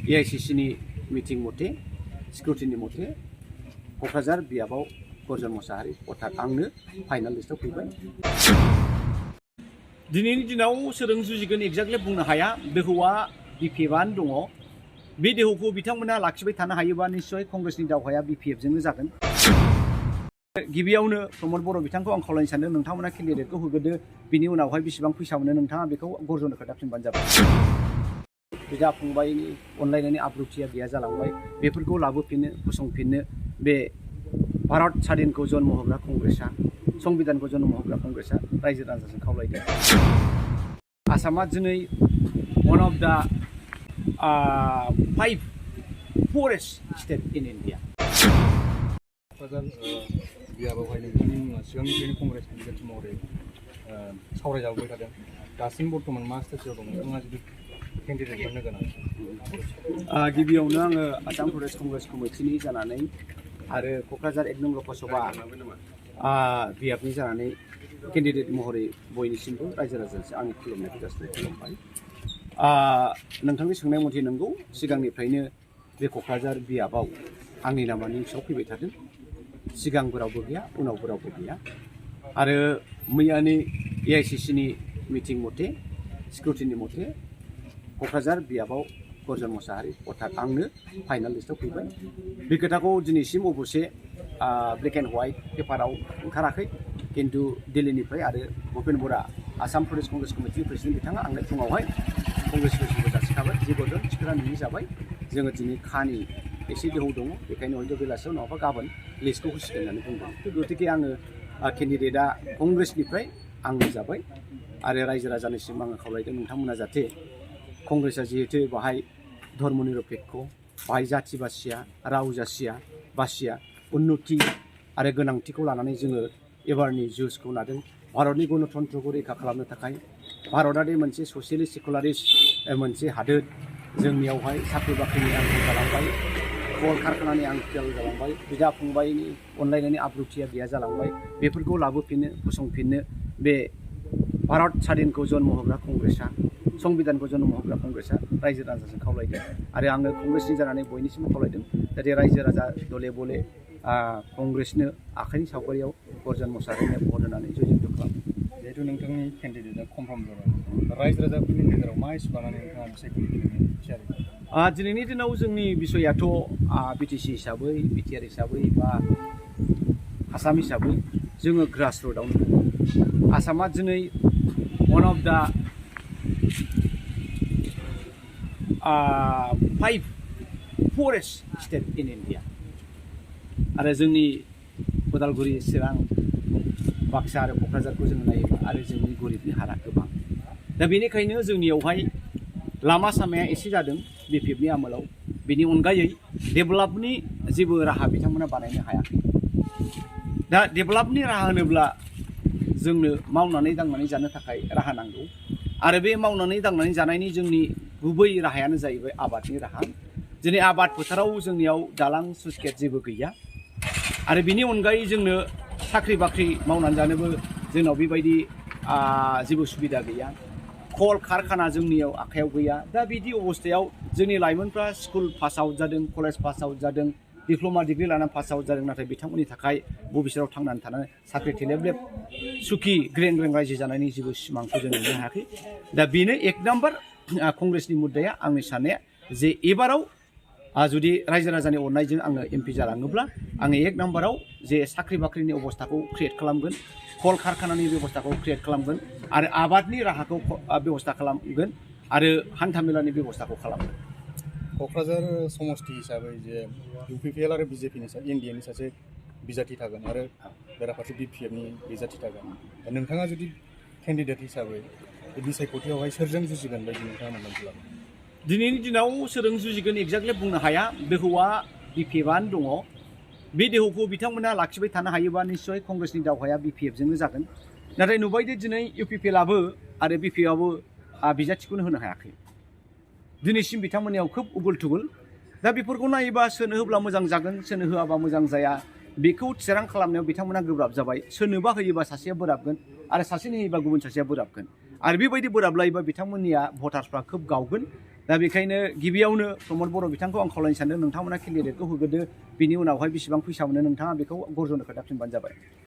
एआइसिसिनि meeting मथे सिकिउरिटिनि मथे क'क्राझार बियाबाव गर्जन मोसाहारि अर्थात आंनो फाइनाल लिस्टआव फैबाय। दिनैनि दिनाव सोरजों जुजिगोन एक्जाक्टलि बुंनो हाया। दोहौआ बिपिएफआनो दङ। बे दोहौखौ बिथांमोना लाखिबाय थानो हायोबा निश्चय कंग्रेसनि दावहाया बिपिएफजोंनो जागोन। गिबियावनो प्रमद बर' बिथांखौ आं खावलायनो सानदों नोंथांमोना केन्डिडेटखौ होग्रोदो, बिनि उनावहाय बेसेबां फैसा मोनो नोंथाङा बेखौ गर्जननो खोन्थाफिनबानो जाबाय। बिदा फंबायनि अनलायनायनि आब्रुथिया गैया जालांबाय, बेफोरखौ लाबोफिननो फसंफिननो बे भारत स्वाधीनखौ जन्म होग्रा कंग्रेसआ, संबिधानखौ जन्म होग्रा कंग्रेसआ रायजो राजाजों खावलायदों। आसामा दिनै one of the 5 poorest state in India. Kokrajhar बियाबावहाय नोंथांनि मुङा सिगांनिफ्रायनो कंग्रेस केन्डिडेट महरै सावरायजाबोबाय थादों। दासिम बर्थमान मा स्टेजआव दं नोंथाङा जुदि केन्डिडेट मोननो गोनां? गिबियावनो आङो आसाम प्रदेश कंग्रेस कमिटिनि जानानै आरो क'क्राझार 1 नं लकसभा बियाबनि जानानै केन्डिडेट महरै बयनिसिमबो रायजो राजाजों आंनि खुलुमनायखौ जासिनाय खालामबाय। नोंथांनि सोंनाय मथे नंगौ, सिगांनिफ्रायनो बे क'क्राझार बियाबाव आंनि नामा निउसआव फैबाय थादों। सिगांबो रावबो गैया, उनावबो रावबो गैया। आरो मैयानि एआइसिसिनि मिटिं मथे सिकिउरिटिनि मथे क'क्राझार बियाबाव गर्जन मोसाहारि अर्थात आंनो फाइनाल लिस्टआव फैबाय। बे खोथाखौ दिनैसिम अबसे ब्लेक एन्ड व्हाइट पेपाराव ओंखाराखै, किन्तु दिल्लीनिफ्राय आरो भुपेन बरा आसाम प्रदेश कंग्रेस कमिटिनि प्रेसिडेन्ट बिथाङा आंनो फुङावहाय कंग्रेसुलेसनखौ जासिखाबाय। जे गर्जन थिखोना नोंनि जाबाय, जोङो दिनै खानि एसे दोहौ दङ, बेखायनो हयथ' बेलासियाव नङाबा गाबोन लिस्टखौ होसिगोन होननानै बुंदों। गतिके आङो केन्डिडेटआ कंग्रेसनिफ्राय आंनो जाबाय आरो रायजो राजानिसिम आङो खावलायदों नोंथांमोना जाहाथे कंग्रेसआ जिहेतु बाहाय धर्म निरपेक्ष, बाहाय जाथि राव बासिया उन्नति आरो गोनांथिखौ लानानै जोङो एबारनि जुसखौ लादों। भारतनि गणतन्त्रखौ रैखा खालामनो थाखाय भारतआदि मोनसे ससियेलिस्ट सेकुलारिस्ट मोनसे हादोर, जोंनियावहाय साख्रि बाख्रिनि आंखाल जालांबाय, कल कारखानानि आंखाल जालांबाय, बिदा फंबायनि अनलायनायनि आब्रुथिया गैया जालांबाय, बेफोरखौ लाबोफिननो फसंफिननो बे भारत स्वाधीनखौ जन्म होग्रा कंग्रेसआ, संबिधानखौ जन्म होग्रा कंग्रेसआ रायजो राजाजों खावलायदों। आरो आङो कंग्रेसनि जानानै बयनिसिमबो खावलायदों जाहाथे रायजो राजा दले बले कंग्रेसनो आखाइनि सावगारियाव गर्जन मोसाहारिनो भट होनानै जयजोगद' खालामो। जिहेतु नोंथांनि केन्डिडेटआ कनफार्म जाबाय, रायजो राजाफोरनि गेजेराव मा इस्यु लानानै नोंथाङा बिसायख'थि गेलेनो थियारि? दिनैनि दिनाव जोंनि बिसयाथ' बिटिसि हिसाबै, बिटिआर हिसाबै बा आसाम हिसाबै जोङो ग्रास रुटआवनो दङ। आसामा दिनै one of the 5 poorest state in India. आरो जोंनि उदालगुरि, चिरां, बाक्सा आरो क'क्राझारखौ जोङो नायोबा आरो जोंनि गरिबनि हारा गोबां। दा बेनिखायनो जोंनियावहाय लामा सामाया एसे जादों बिपिएफनि आमोलाव, बेनि अनगायै डेभेलपनि जेबो राहा बिथांमोना बानायनो हायाखै। दा डेभेलपनि राहा होनोब्ला जोंनो मावनानै दांनानै जानो थाखाय राहा नांगौ, आरो बे मावनानै दांनानै जानायनि जोंनि गुबै राहायानो जाहैबाय आबादनि राहा। दिनै आबाद फोथाराव जोंनियाव दालां स्लुइस गेट जेबो गैया, आरो बिनि अनगायै जोंनो साख्रि बाख्रि मावनानै जानोबो जोंनाव बेबायदि जेबो सुबिदा गैया। कल कारखाना जोंनियाव आखायाव गैया। दा बिदि अबस्थायाव जोंनि लाइमोनफ्रा स्कुल पास आउट जादों, कलेज पास आउट जादों, डिप्ल'मा डिग्री लानानै पास आउट जादों, नाथाय बिथांमोननि थाखाय भबिष्यतआव थांनानै थानानै साख्रि थेलेबलेब सुखि ग्रें ग्रें रायजो जानायनि जेबो सिमांखौ जों नुनो हायाखै। दा बेनो 1 नाम्बार कंग्रेसनि मुद्दाया। आंनि साननाया जे एबाराव जुदि रायजो राजानि अननायजों आङो एमपि जालाङोब्ला आङो 1 नाम्बाराव जे साख्रि बाख्रिनि अबस्थाखौ क्रिएट खालामगोन, कल कारखानानि बेबस्थाखौ क्रिएट खालामगोन, आरो आबादनि राहाखौ बेबस्था खालामगोन, आरो हान्थामेलानि बेबस्थाखौ खालामगोन। क'क्राझार समष्टि हिसाबै जे इउपिपिएल आरो बिजेपिनि एनडिएनि सासे बिजाथि थागोन आरो बेराफारसे बिपिएफनि बिजाथि थागोन। नोंथाङा जुदि केन्डिडेट हिसाबै बिसायख'थियावहाय सोरजों जुजिगोन बायदि नोंथाङा मोनदांथि लादों? दिनैनि दिनाव सोरजों जुजिगोन एक्जाक्टलि बुंनो हाया। दोहौआ बिपिएफआनो दङ। बे दोहौखौ बिथांमोना लाखिबाय थानो हायोबा निश्चय कंग्रेसनि दावहाया बिपिएफजोंनो जागोन। नाथाय नुबायदि दिनै इउपिपिएलआबो आरो बिपिएफआबो बिजाथिखौनो होनो हायाखै। दिनैसिम बिथांमोननियाव खोब उगुल थुगुल। दा बेफोरखौ नायोबा सोरनो होब्ला मोजां जागोन, सोरनो होआबा मोजां जाया, बेखौ थिरां खालामनायाव बिथांमोना गोब्राब जाबाय। सोरनोबा होयोबा सासेया बोराबगोन, आरो सासेनो होयोबा गुबुन सासेया बोराबगोन, आरो बेबायदि बोराबलायोबा बिथांमोननिया भटार्सफ्रा खोब गावगोन। दा बेखायनो गिबियावनो प्रमद बर' बिथांखौ आं खावलायनो सानदों नोंथांमोना केन्डिडेटखौ होग्रोदो बिनि उनावहाय बेसेबां फैसा मोनो नोंथाङा बेखौ गर्जनो खोन्थाफिनबानो जाबाय।